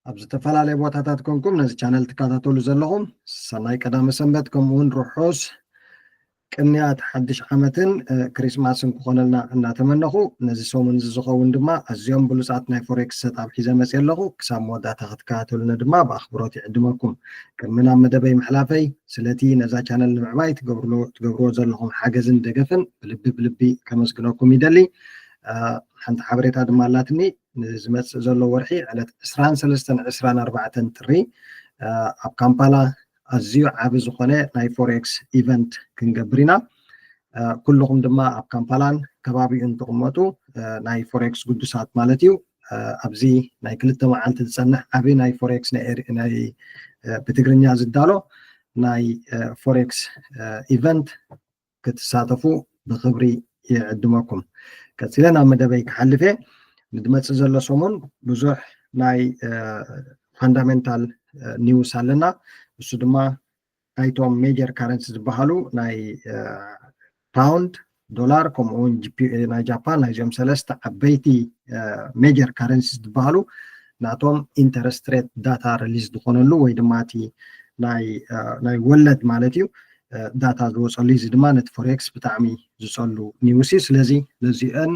ኣብ ዝተፈላለየ ቦታታት ኮንኩም ነዚ ቻነል ትከታተሉ ዘለኹም ሰናይ ቀዳመ ሰንበት፣ ከምኡ እውን ርሑስ ቅንያት ሓድሽ ዓመትን ክሪስማስን ክኾነልና እናተመነኹ፣ ነዚ ሰሙን እዚ ዝኸውን ድማ ኣዝዮም ብሉፃት ናይ ፎሬክስ ሰጣብ ሒዘ መፅእ ኣለኹ። ክሳብ መወዳእታ ክትከታተሉኒ ድማ ብኣኽብሮት ይዕድመኩም። ቅድሚ ናብ መደበይ ምሕላፈይ ስለቲ ነዛ ቻነል ንምዕባይ ትገብርዎ ዘለኹም ሓገዝን ደገፍን ብልቢ ብልቢ ከመስግነኩም ይደሊ። ሓንቲ ሓበሬታ ድማ ኣላትኒ። ንዝመፅእ ዘሎ ወርሒ ዕለት ዕስራን ሰለስተን ዕስራን ኣርባዕተን ጥሪ ኣብ ካምፓላ ኣዝዩ ዓቢ ዝኾነ ናይ ፎሬክስ ኢቨንት ክንገብር ኢና። ኩልኹም ድማ ኣብ ካምፓላን ከባቢኡን ትቕመጡ ናይ ፎሬክስ ግዱሳት ማለት እዩ። ኣብዚ ናይ ክልተ መዓልቲ ዝፀንሕ ዓቢ ናይ ፎሬክስ ናይ ብትግርኛ ዝዳሎ ናይ ፎሬክስ ኢቨንት ክትሳተፉ ብክብሪ ይዕድመኩም። ቀፂለ ናብ መደበይ ክሓልፍ እየ። ንድመፅእ ዘሎ ሰሙን ብዙሕ ናይ ፋንዳሜንታል ኒውስ ኣለና። እሱ ድማ ናይቶም ሜጀር ካረንሲ ዝበሃሉ ናይ ፓውንድ፣ ዶላር፣ ከምኡ እውን ናይ ጃፓን፣ ናይዚኦም ሰለስተ ዓበይቲ ሜጀር ካረንሲ ዝበሃሉ ናቶም ኢንተረስት ሬት ዳታ ሪሊዝ ዝኾነሉ ወይ ድማ እቲ ናይ ወለድ ማለት እዩ ዳታ ዝወፀሉ። እዚ ድማ ነቲ ፎሬክስ ብጣዕሚ ዝፀሉ ኒውስ እዩ። ስለዚ ነዚአን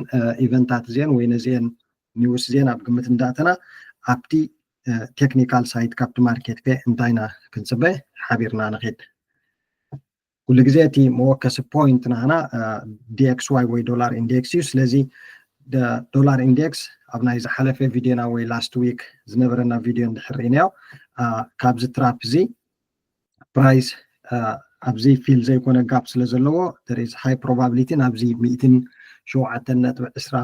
ኢቨንታት እዚአን ወይ ነዚአን ኒውስ እዚአን ኣብ ግምት እንዳእተና ኣብቲ ቴክኒካል ሳይድ ካብቲ ማርኬት ከ እንታይ ኢና ክንፅበ ሓቢርና ንኽድ። ኩሉ ግዜ እቲ መወከሲ ፖይንት ናህና ዲኤክስዋይ ወይ ዶላር ኢንዴክስ እዩ። ስለዚ ዶላር ኢንዴክስ ኣብ ናይ ዝሓለፈ ቪዲዮና ወይ ላስት ዊክ ዝነበረና ቪዲዮ እንድሕር ርኢናዮ ካብዚ ትራፕ እዚ ፕራይስ ኣብዚ ፊል ዘይኮነ ጋፕ ስለ ዘለዎ there is high probability ናብዚ ሚእትን ሸውዓተን ነጥቢ ዕስራ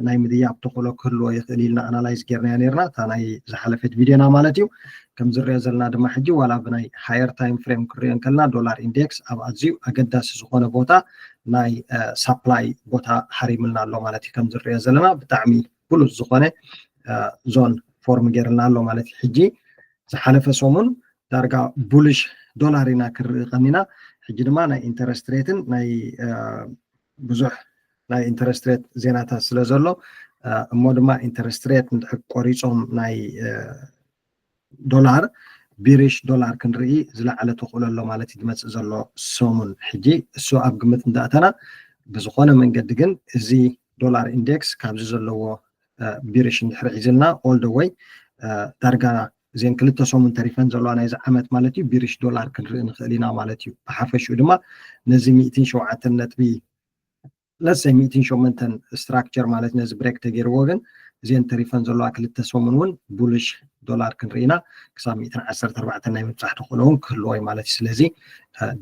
ናይ ምድያብ ተኽእሎ ክህልዎ ይኽእል ኢልና ኣናላይዝ ጌርናዮ ነርና። እታ ናይ ዝሓለፈት ቪዲዮና ማለት እዩ። ከም ዝሪኦ ዘለና ድማ ሕጂ ዋላ ብናይ ሃየር ታይም ፍሬም ክሪኦ እንከልና ዶላር ኢንዴክስ ኣብ ኣዝዩ ኣገዳሲ ዝኾነ ቦታ ናይ ሳፕላይ ቦታ ሓሪምልና ኣሎ ማለት እዩ። ከም ዝሪኦ ዘለና ብጣዕሚ ብሉፅ ዝኾነ ዞን ፎርም ጌርልና ኣሎ ማለት እዩ። ሕጂ ዝሓለፈ ሰሙን ዳርጋ ቡልሽ ዶላር ኢና ክርኢ ቀኒና። ሕጂ ድማ ናይ ኢንተረስት ሬትን ናይ ብዙሕ ናይ ኢንተረስት ሬት ዜናታት ስለ ዘሎ እሞ ድማ ኢንተረስት ሬት እንድሕር ቆሪፆም ናይ ዶላር ቢሪሽ ዶላር ክንርኢ ዝለዓለ ተኽእሎ ኣሎ ማለት እዩ ዝመፅእ ዘሎ ሰሙን። ሕጂ እሱ ኣብ ግምት እንዳእተና ብዝኾነ መንገዲ ግን እዚ ዶላር ኢንዴክስ ካብዚ ዘለዎ ቢሪሽ እንድሕር ሒዝልና all the way ዳርጋ እዚን ክልተ ሰሙን ተሪፈን ዘለዋ ናይዚ ዓመት ማለት እዩ ቢሪሽ ዶላር ክንርኢ ንኽእል ኢና ማለት እዩ። ብሓፈሽኡ ድማ ነዚ ሚእትን ሸውዓተን ነጥቢ ለሰ ሚእትን ሸሞንተን ስትራክቸር ማለት ነዚ ብሬክ ተገይርዎ ግን እዚን ተሪፈን ዘለዋ ክልተ ሰሙን እውን ቡልሽ ዶላር ክንርኢ ኢና። ክሳብ ሚእትን ዓሰርተ ኣርባዕተን ናይ ምብፃሕ ተኽእሎ እውን ክህልዎ እዩ ማለት እዩ። ስለዚ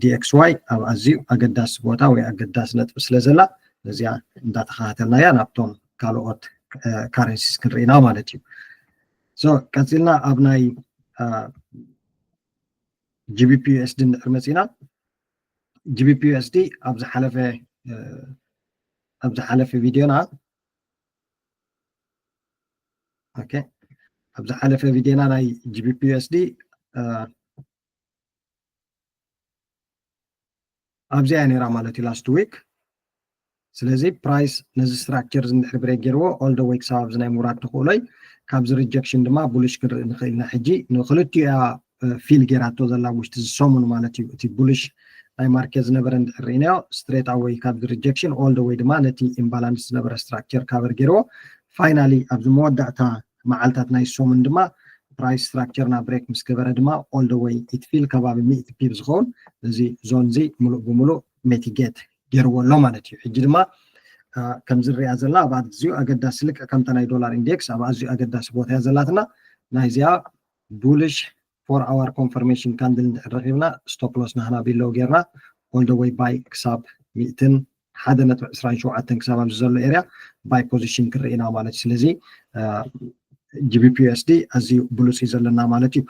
ዲኤክስዋይ ኣብ ኣዝዩ ኣገዳሲ ቦታ ወይ ኣገዳሲ ነጥቢ ስለ ዘላ ነዚኣ እንዳተኸታተልናያ ናብቶም ካልኦት ካረንሲስ ክንርኢ ኢና ማለት እዩ። ቀፂልና ኣብ ናይ ጂቢፒ ዩኤስዲ እንድሕር መፂና ጂቢፒ ዩኤስዲ ኣብ ዝሓለፈ ኣብ ዝሓለፈ ቪዲዮና ኦኬ ኣብ ዝሓለፈ ቪዲዮና ናይ ጂቢፒ ዩኤስዲ ኣብዚኣ እያ ነይራ ማለት እዩ ላስት ዊክ። ስለዚ ፕራይስ ነዚ ስትራክቸር እዚ እንድሕር ብሬክ ገይርዎ all the way ክሳብ ኣብዚ ናይ ምውራድ ተኽእሎይ ካብዚ ሪጀክሽን ድማ ቡልሽ ክንርኢ ንኽእል ኢና። ሕጂ ንክልቲኡ እያ ፊል ጌራቶ ዘላ ውሽጢ ዝሰሙን ማለት እዩ። እቲ ቡልሽ ናይ ማርኬት ዝነበረ እንድሕር ርኢናዮ ስትሬት ኣወይ ካብዚ ሪጀክሽን all the way ድማ ነቲ ኢምባላንስ ዝነበረ ስትራክቸር ካቨር ገይርዎ ፋይናሊ ኣብዚ መወዳእታ መዓልታት ናይ ሰሙን ድማ ፕራይስ ስትራክቸርና ብሬክ ምስ ገበረ ድማ all the way it feel ከባቢ ሚእቲ ፒፕ ዝኸውን እዚ ዞን እዚ ሙሉእ ብሙሉእ ሜቲጌት ገይርዎ ኣሎ ማለት እዩ። ሕጂ ድማ ከም ዝሪኣ ዘለና ኣብ ኣዝዩ ኣገዳሲ ልክዕ ከምታ ናይ ዶላር ኢንዴክስ ኣብ ኣዝዩ ኣገዳሲ ቦታ እያ ዘላትና። ናይዚኣ ቡልሽ ፎር ኣዋር ኮንፈርሜሽን ካንድል እንድሕር ረኺብና ስቶፕ ሎስ ናህና ቢሎው ጌርና all the way ባይ ክሳብ ሚእትን ሓደ ነጥቢ ዕስራን ሸውዓተን ክሳብ ኣብዚ ዘሎ ኤርያ ባይ ፖዚሽን ክርኢ ኢና ማለት እዩ። ስለዚ ጂቢፒ ዩኤስዲ ኣዝዩ ብሉፅ እዩ ዘለና ማለት እዩ።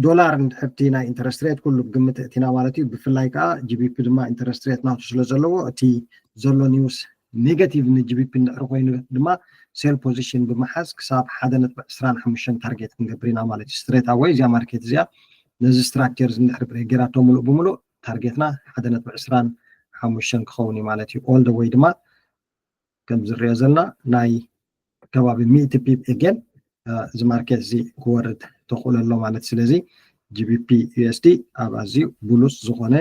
ዶላር እንድሕርቲ ናይ ኢንተረስት ሬት ኩሉ ብግምት እቲና ማለት እዩ። ብፍላይ ከዓ ጂቢፒ ድማ ኢንተረስት ሬት ናቱ ስለ ዘለዎ እቲ ዘሎ ኒውስ ኔጋቲቭ ንጂቢፒ እንድሕሪ ኮይኑ ድማ ሴል ፖዚሽን ብምሓዝ ክሳብ ሓደ ነጥቢ ዕስራን ሓሙሽተን ታርጌት ክንገብር ኢና ማለት እዩ። ስትሬት ኣወይ እዚኣ ማርኬት እዚኣ ነዚ ስትራክቸር እዚ እንድሕር ብሬክ ጌራቶ ሙሉእ ብምሉእ ታርጌትና ሓደ ነጥቢ ዕስራን ሓሙሽተን ክኸውን እዩ ማለት እዩ። all the way ድማ ከም ዝሪኦ ዘለና ናይ ከባቢ ሚእቲ ፒፕ ኤጌን እዚ market እዚ ክወርድ ተኽእሎ ኣሎ ማለት። ስለዚ GBP USD ኣብ ኣዝዩ ብሉጽ ዝኾነ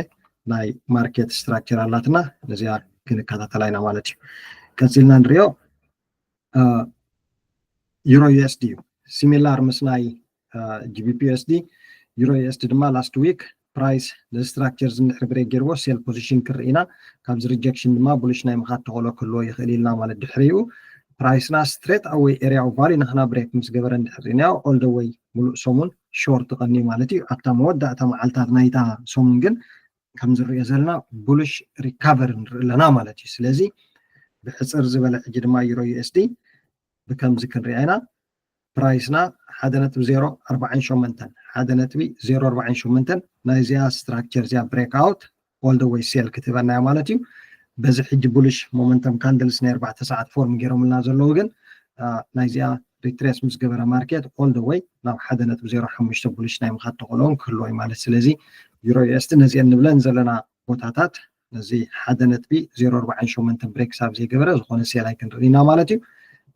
ናይ market structure ኣላትና፣ ነዚኣ ክንከታተላ ኢና ማለት እዩ። ቀፂልና ንሪኦ Euro USD እዩ። Similar ምስ ናይ GBP USD፣ Euro USD ድማ last week price ነዚ structure እዚ እንድሕር break ገይርዎ sell position ክርኢ ኢና። ካብዚ rejection ድማ bullish ናይ ምኻድ ተኽእሎ ክህልዎ ይኽእል ኢልና ማለት። ድሕሪኡ price ና straight away area of value ናህና break ምስ ገበረ እንድሕር ርኢናዮ all the way ሙሉእ ሰሙን short ቀንዩ ማለት እዩ። ኣብታ መወዳእታ መዓልታት ናይታ ሰሙን ግን ከም ዝሪኦ ዘለና bullish recovery ንርኢ ኣለና ማለት እዩ። ስለዚ ብሕፅር ዝበለ ሕጂ ድማ Euro USD ብከምዚ ክንሪኣ ኢና። Price ና ሓደ ነጥቢ ዜሮ ኣርባዓን ሸሞንተን፣ ሓደ ነጥቢ ዜሮ ኣርባዓን ሸሞንተን ናይዚኣ structure እዚኣ break out all the way sell ክትህበና እያ ማለት እዩ። በዚ ሕጂ bullish momentum candles ናይ ኣርባዕተ ሰዓት form ገይሮምልና ዘለዉ ግን ናይዚኣ retrace ምስ ገበረ market all the way ናብ ሓደ ነጥቢ ዜሮ ሓሙሽተ bullish ናይ ምኻድ ተኽእሎን ክህልዎ እዩ ማለት። ስለዚ Euro USD ነዚአን ንብለን ዘለና ቦታታት ነዚ ሓደ ነጥቢ ዜሮ ኣርባዓን ሸሞንተ break ክሳብ ዘይገበረ ዝኾነ sell ኣይክንርኢ ኢና ማለት እዩ።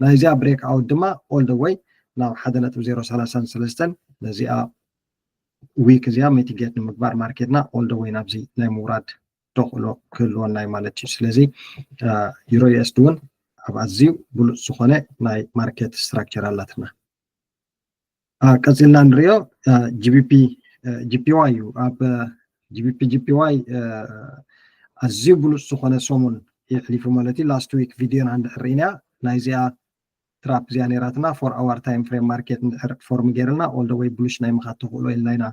ናይዚኣ break out ድማ all the way ናብ ሓደ ነጥቢ ዜሮ ሰላሳን ሰለስተን ነዚኣ week እዚኣ mitigate ንምግባር market ና all the way ናብዚ ናይ ምውራድ ተኽእሎ ክህልወና እዩ ማለት እዩ። ስለዚ Euro USD እውን ኣብ ኣዝዩ ብሉፅ ዝኾነ ናይ market structure ኣላትና። ቀፂልና ንሪኦ GBP JPY እዩ። ኣብ GBP JPY ኣዝዩ ብሉፅ ዝኾነ ሰሙን የሕሊፉ ማለት እዩ። Last week video ና እንድሕር ርኢና ናይዚኣ trap እዚኣ ነይራትና four hour time frame market እንድሕር form ገይርልና all the way bullish ናይ ምኻድ ተኽእሎ ኢልና ኢና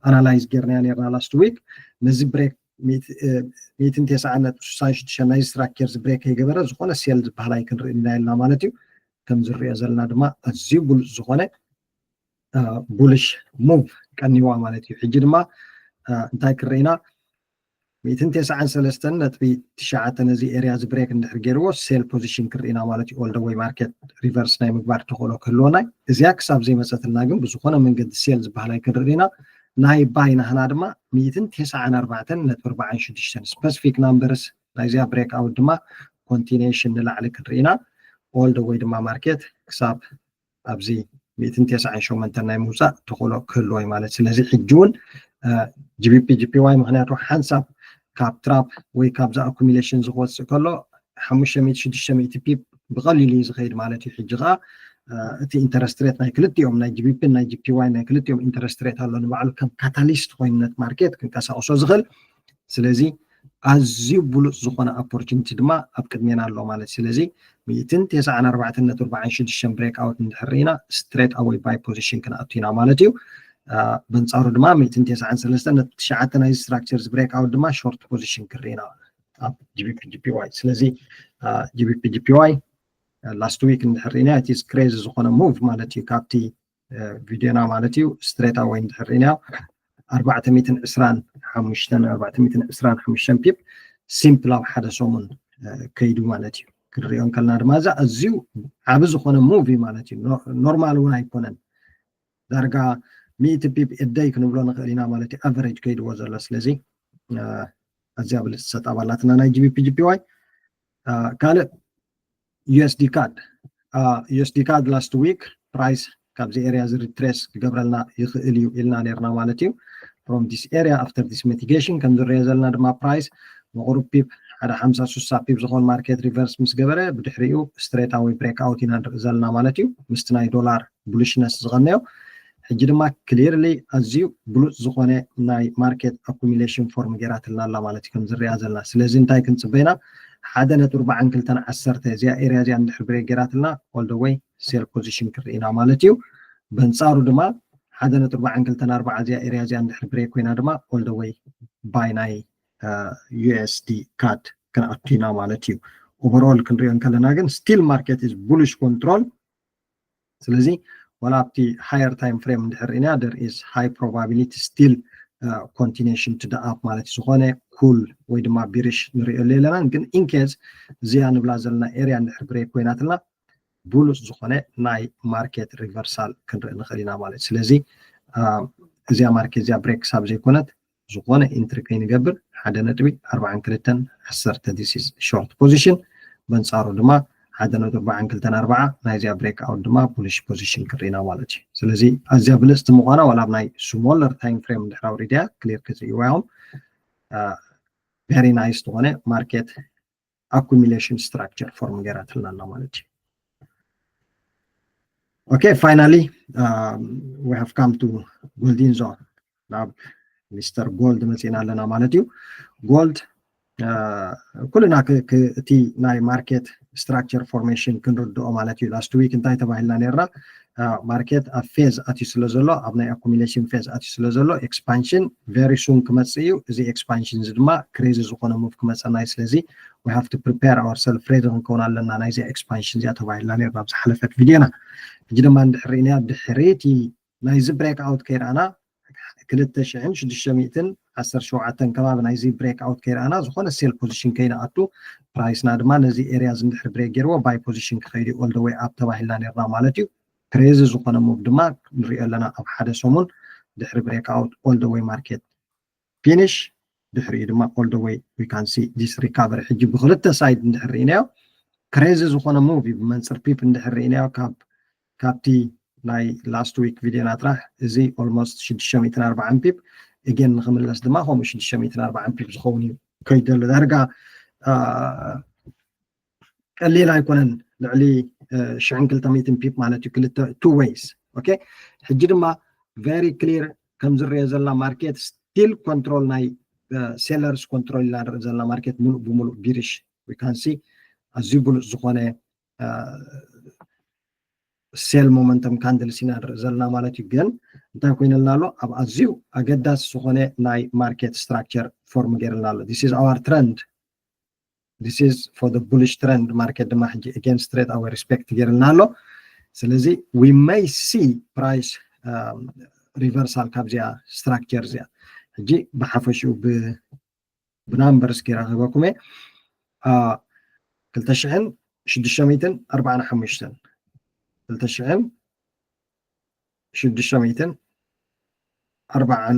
analyze ጌርናያ ነርና last week። ነዚ break ሚእትን ተስዓን ነጥቢ ስሳን ሽዱሽተን ናይ structure ዚ break ከይገበረ ዝኾነ sell ዝበሃል ኣይክንርኢ ኢና ኢልና ማለት እዩ። ከም ዝሪኦ ዘለና ድማ ኣዝዩ ብሉፅ ዝኾነ bullish move ቀኒዋ ማለት እዩ። ሕጂ ድማ እንታይ ክርኢና ሚእትን ተስዓን ሰለስተን ነጥቢ ትሽዓተ ነዚ area ዚ break እንድሕር ገይርዎ sell position ክርኢና ማለት እዩ። All the way market reverse ናይ ምግባር ተኽእሎ ክህልወና እዩ። እዚኣ ክሳብ ዘይመፀትልና ግን ብዝኾነ መንገዲ sell ዝበሃል ኣይክንርኢ ኢና። ናይ buy ናህና ድማ ሚእትን ተስዓን ኣርባዕተን ነጥቢ ኣርባዓን ሽዱሽተን specific numbers ናይዚኣ break out ድማ continuation ንላዕሊ ክንርኢ ኢና። All the way ድማ market ክሳብ ኣብዚ ሚእትን ተስዓን ሸሞንተን ናይ ምውፃእ ተኽእሎ ክህልዎ እዩ ማለት። ስለዚ ሕጂ እውን GBP JPY ምኽንያቱ ሓንሳብ ካብ trap ወይ ካብዚ accumulation ዚ ክወፅእ ከሎ ሓሙሽተ ሚእቲ ሽዱሽተ ሚእቲ pip ብቐሊሉ እዩ ዝኸይድ ማለት እዩ። ሕጂ ከዓ እቲ interest rate ናይ ክልቲኦም ናይ GBP ናይ JPY ናይ ክልቲኦም interest rate ኣሎ ንባዕሉ ከም catalyst ኮይኑ ነቲ market ክንቀሳቕሶ ዝኽእል። ስለዚ ኣዝዩ ብሉፅ ዝኾነ opportunity ድማ ኣብ ቅድሜና ኣሎ ማለት። ስለዚ ሚእትን ተስዓን ኣርባዕተን ነጥቢ ኣርባዓን ሽዱሽተን break out እንድሕር ርኢና straight away buy position ክንኣቱ ኢና ማለት እዩ። በንፃሩ ድማ ሚእትን ተስዓን ሰለስተን ነጥቢ ትሽዓተ ናይዚ structure ዚ break out ድማ short position ክርኢና ኣብ GBP JPY። ስለዚ GBP JPY last week እንድሕር ርኢና እቲ crazy ዝኾነ move ማለት እዩ። ካብቲ video ና ማለት እዩ straight away እንድሕር ርኢናዮ ኣርባዕተ ሚእትን ዕስራን ሓሙሽተን ኣርባዕተ ሚእትን ዕስራን ሓሙሽተን pip simple ኣብ ሓደ ሰሙን ከይዱ ማለት እዩ። ክንሪኦ እንከልና ድማ እዛ ኣዝዩ ዓቢ ዝኾነ move እዩ ማለት እዩ። Normal እውን ኣይኮነን። ዳርጋ ሚእቲ pip a day ክንብሎ ንኽእል ኢና ማለት እዩ። Average ከይድዎ ዘሎ። ስለዚ ኣዝያ ብልጽቲ setup ኣላትና ናይ GBP JPY። ካልእ USD CAD USD CAD last week price ካብዚ area እዚ retrace ክገብረልና ይኽእል እዩ ኢልና ነርና ማለት እዩ። From this area after this mitigation ከም ዝረአ ዘለና ድማ price ንቑሩብ pip ሓደ ሓምሳ ሱሳ pip ዝኾን market reverse ምስ ገበረ ብድሕሪኡ straight away break out ኢና ንርኢ ዘለና ማለት እዩ። ምስቲ ናይ ዶላር bullishness ዝቐነዮ ሕጂ ድማ clearly ኣዝዩ ብሉፅ ዝኾነ ናይ market accumulation form ገይራትልና ኣላ ማለት እዩ ከም ዝረኣ ዘለና። ስለዚ እንታይ ክንፅበ ኢና? ሓደ ነጥቢ ኣርባዓን ክልተን ዓሰርተ እዚኣ area እዚኣ እንድሕር break ገይራትልና all the way sell position ክርኢ ኢና ማለት እዩ። በንፃሩ ድማ ሓደ ነጥቢ ኣርባዓን ክልተን ኣርባዓ እዚኣ area እዚኣ እንድሕር break ኮይና ድማ all the way buy ናይ USD CAD ክንኣቱ ኢና ማለት እዩ። Overall ክንሪኦ እንከለና ግን still market is bullish control። ስለዚ ዋላ ኣብቲ higher time frame እንድሕር ርኢና there is high probability still continuation to the up ማለት እዩ። ዝኾነ ኩል ወይ ድማ bearish ንሪኦ የለናን። ግን in case እዚኣ ንብላ ዘለና area እንድሕር break ኮይናትና ብሉፅ ዝኾነ ናይ market reversal ክንርኢ ንኽእል ኢና ማለት። ስለዚ እዚኣ market እዚኣ break ክሳብ ዘይኮነት ዝኾነ entry ከይንገብር ሓደ ነጥቢ ኣርባዓን ክልተን ዓሰርተ this is short position። በንፃሩ ድማ ሓደ ነጥቢ ኣርባዓን ክልተን ኣርባዓ ናይዚኣ breakout ድማ bullish position ክርኢና ማለት እዩ። ስለዚ ኣዝያ ብልፅቲ ምዃና ዋላ ኣብ ናይ smaller time frame እንድሕር ኣውሪድያ clear ክትርእይዋ ኢኹም። Very nice ዝኾነ market accumulation structure form ገይራትልና ኣላ ማለት እዩ። Okay, finally we have come to golden zone። ናብ ሚስተር ጎልድ መፂና ኣለና ማለት እዩ። ጎልድ ኩልና እቲ ናይ market structure formation ክንርድኦ ማለት እዩ። Last week እንታይ ተባሂልና ነርና? Market ኣብ phase ኣትዩ ስለ ዘሎ፣ ኣብ ናይ accumulation phase ኣትዩ ስለ ዘሎ expansion very soon ክመፅእ እዩ። እዚ expansion እዚ ድማ crazy ዝኾነ move ክመፀና እዩ። ስለዚ we have to prepare ourselves፣ ready ክንከውን ኣለና ናይዚኣ expansion እዚኣ ተባሂልና ነርና ኣብ ዝሓለፈት ቪድዮና። ሕጂ ድማ እንድሕር ርኢናያ ድሕሪ እቲ ናይዚ breakout ከይረኣና ክልተ ሽሕን ሽዱሽተ ሚእትን ዓሰርተ ሸውዓተን ከባቢ ናይዚ breakout ከይረኣና ዝኾነ sell position ከይንኣቱ፣ price ና ድማ ነዚ area እዚ እንድሕር break ገይርዎ buy position ክኸይድ እዩ all the way up ተባሂልና ነርና ማለት እዩ። Crazy ዝኾነ move ድማ ንሪኦ ኣለና ኣብ ሓደ ሰሙን ድሕሪ breakout all the way market finish፣ ድሕሪኡ ድማ all the way we can see this recovery። ሕጂ ብክልተ side እንድሕር ርኢናዮ crazy ዝኾነ move እዩ። ብመንፅር pip እንድሕር ርኢናዮ ካብ ካብቲ ናይ last week ቪድዮና ጥራሕ እዚ almost ሽዱሽተ ሚእትን ኣርባዓን pip፣ again ንክምለስ ድማ ከምኡ ሽዱሽተ ሚእትን ኣርባዓን pip ዝኸውን እዩ ከይዱ ዘሎ። ዳርጋ ቀሊል ኣይኮነን፣ ልዕሊ ሽሕን ክልተ ሚእትን pip ማለት እዩ፣ ክልተ two ways። Okay፣ ሕጂ ድማ very clear ከም ዝረአ ዘላ market still control ናይ sellers control ኢልና ንርኢ ዘለና market ሙሉእ ብሙሉእ bearish፣ we can see ኣዝዩ ብሉፅ ዝኾነ sell momentum candles ኢና ንርኢ ዘለና ማለት እዩ። ግን እንታይ ኮይነልና ኣሎ? ኣብ ኣዝዩ ኣገዳሲ ዝኾነ ናይ market structure form ገይርልና ኣሎ። This is our trend፣ this is for the bullish trend። Market ድማ ሕጂ again straight away respect ገይርልና ኣሎ። ስለዚ we may see price reversal ካብዚኣ structure እዚኣ። ሕጂ ብሓፈሽኡ ብ numbers ገይረ ክህበኩም እየ። ክልተ ሽሕን ሽዱሽተ ሚእትን ኣርባዓን ሓሙሽተን፣ ክልተ ሽሕን ሽዱሽተ ሚእትን ኣርባዓን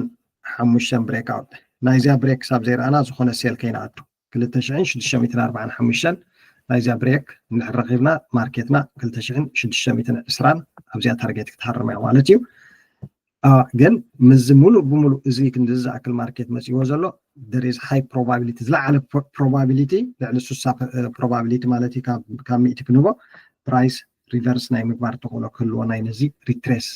ሓሙሽተን breakout። ናይዚኣ break ክሳብ ዘይረኣና ዝኾነ sell ከይንኣቱ። ክልተ ሽሕን ሽዱሽተ ሚእትን ኣርባዓን ሓሙሽተን ናይዚኣ break እንድሕር ረኺብና market ና ክልተ ሽሕን ሽዱሽተ ሚእትን ዕስራን ኣብዚኣ target ክትሃርም እያ ማለት እዩ። ግን ምስዚ ሙሉእ ብሙሉእ እዚ ክንዲ ዝኣክል market መፂዎ ዘሎ there is high probability፣ ዝለዓለ probability፣ ልዕሊ ስሳ probability ማለት እዩ ካብ ሚእቲ ክንቦ price reverse ናይ ምግባር ተኽእሎ ክህልዎ ናይ ነዚ retrace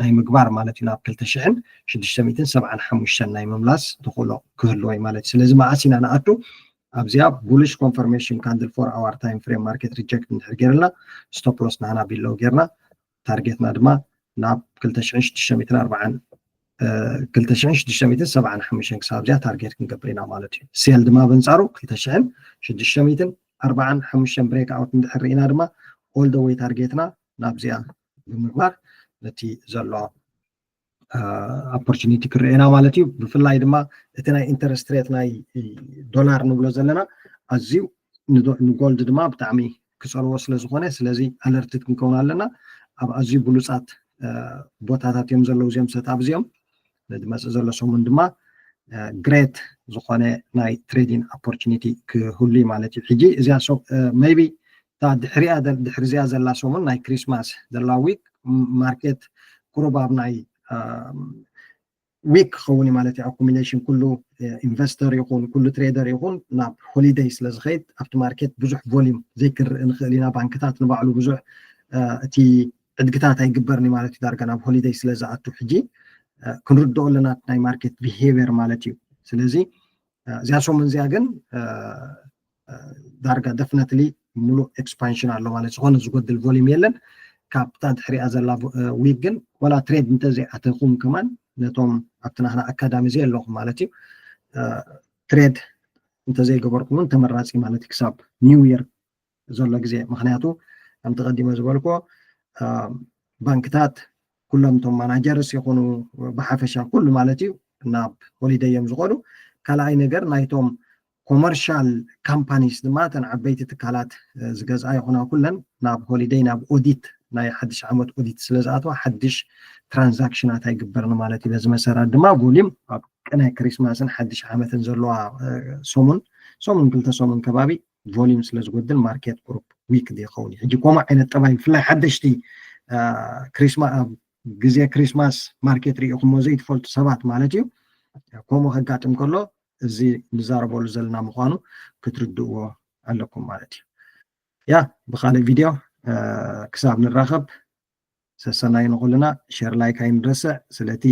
ናይ ምግባር ማለት እዩ ናብ ክልተ ሽሕን ሽዱሽተ ሚእትን ሰብዓን ሓሙሽተን ናይ ምምላስ ተኽእሎ ክህልዎ እዩ ማለት እዩ። ስለዚ መዓስ ኢና ንኣቱ ኣብዚኣ bullish confirmation candle four hour time frame market reject እንድሕር ገይርልና stop loss ናህና below ገይርና target ና ድማ ናብ ክልተ ሽሕን ሽዱሽተ ሚእትን ኣርባዓን ክልተ ሽሕን ሽዱሽተ ሚእትን ሰብዓን ሓሙሽተን ክሳብ እዚኣ target ክንገብር ኢና ማለት እዩ። Sell ድማ በንፃሩ ክልተ ሽሕን ሽዱሽተ ሚእትን ኣርባዓን ሓሙሽተን breakout እንድሕር ርኢና ድማ all the way target ና ናብዚኣ ብምግባር ነቲ ዘሎ opportunity ክረኤና ማለት እዩ። ብፍላይ ድማ እቲ ናይ interest rate ናይ ዶላር ንብሎ ዘለና ኣዝዩ ንጎልድ ድማ ብጣዕሚ ክፀልዎ ስለ ዝኾነ፣ ስለዚ alert ክንከውን ኣለና። ኣብ ኣዝዩ ብሉፃት ቦታታት እዮም ዘለዉ እዚኦም setup እዚኦም። ነዚ መፅእ ዘሎ ሰሙን ድማ great ዝኾነ ናይ trading opportunity ክህሉ ማለት እዩ። ሕጂ እዚኣ maybe እታ ድሕሪኣ ድሕሪ እዚኣ ዘላ ሰሙን ናይ ክሪስማስ ዘላ week market ቁሩብ ኣብ ናይ week ክኸውን እዩ ማለት እዩ። Accumulation ኩሉ investor ይኹን ኩሉ trader ይኹን ናብ holiday ስለ ዝኸይድ ኣብቲ market ብዙሕ volume ዘይክርኢ ንኽእል ኢና። ባንክታት ንባዕሉ ብዙሕ እቲ ዕድግታት ኣይግበርን እዩ ማለት እዩ። ዳርጋ ናብ holiday ስለ ዝኣቱ ሕጂ ክንርድኦ ኣለና ናይ market behavior ማለት እዩ። ስለዚ እዚኣ ሰሙን እዚኣ ግን ዳርጋ definitely ሙሉእ expansion ኣሎ ማለት ዝኾነ ዝጎድል volume የለን። ካብታ ድሕሪኣ ዘላ week ግን ዋላ trade እንተዘይኣተኹም ከማን ነቶም ኣብቲ ናህና ኣካዳሚ ዘየለኹም ማለት እዩ trade እንተዘይገበርኩም እውን ተመራፂ ማለት እዩ ክሳብ new year ዘሎ ግዜ። ምክንያቱ ከምቲ ቀዲመ ዝበልኮ ባንክታት ኩሎም እቶም managers ይኹኑ ብሓፈሻ ኩሉ ማለት እዩ ናብ holiday እዮም ዝኾኑ። ካልኣይ ነገር ናይቶም commercial companies ድማ እተን ዓበይቲ ትካላት ዝገዝኣ ይኹና ኩለን ናብ holiday ናብ audit ናይ ሓድሽ ዓመት audit ስለ ዝኣተዋ ሓድሽ transaction ኣት ኣይግበርን ማለት እዩ። በዚ መሰረት ድማ volume ኣብ ቅነ ክሪስማስን ሓድሽ ዓመትን ዘለዋ ሰሙን ሰሙን ክልተ ሰሙን ከባቢ volume ስለ ዝጎድል market group weak ይኸውን እዩ። ሕጂ ከምኡ ዓይነት ጠባይ ብፍላይ ሓደሽቲ ክሪስማ ኣብ ግዜ ክሪስማስ ማርኬት ርኢኹሞ ዘይትፈልጡ ሰባት ማለት እዩ። ከምኡ ከጋጥም ከሎ እዚ ንዛረበሉ ዘለና ምዃኑ ክትርድእዎ ኣለኩም ማለት እዩ። ያ ብካልእ ቪድዮ ክሳብ ንራኸብ ሰሰናዩ ንኹልና። ሸር ላይክ ኣይንረስዕ። ስለቲ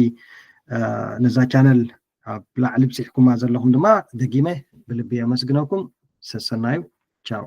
ነዛ ቻነል ኣብ ላዕሊ ብፂሕኩማ ዘለኹም ድማ ደጊመ ብልቢ የመስግነኩም። ሰሰናዩ። ቻው።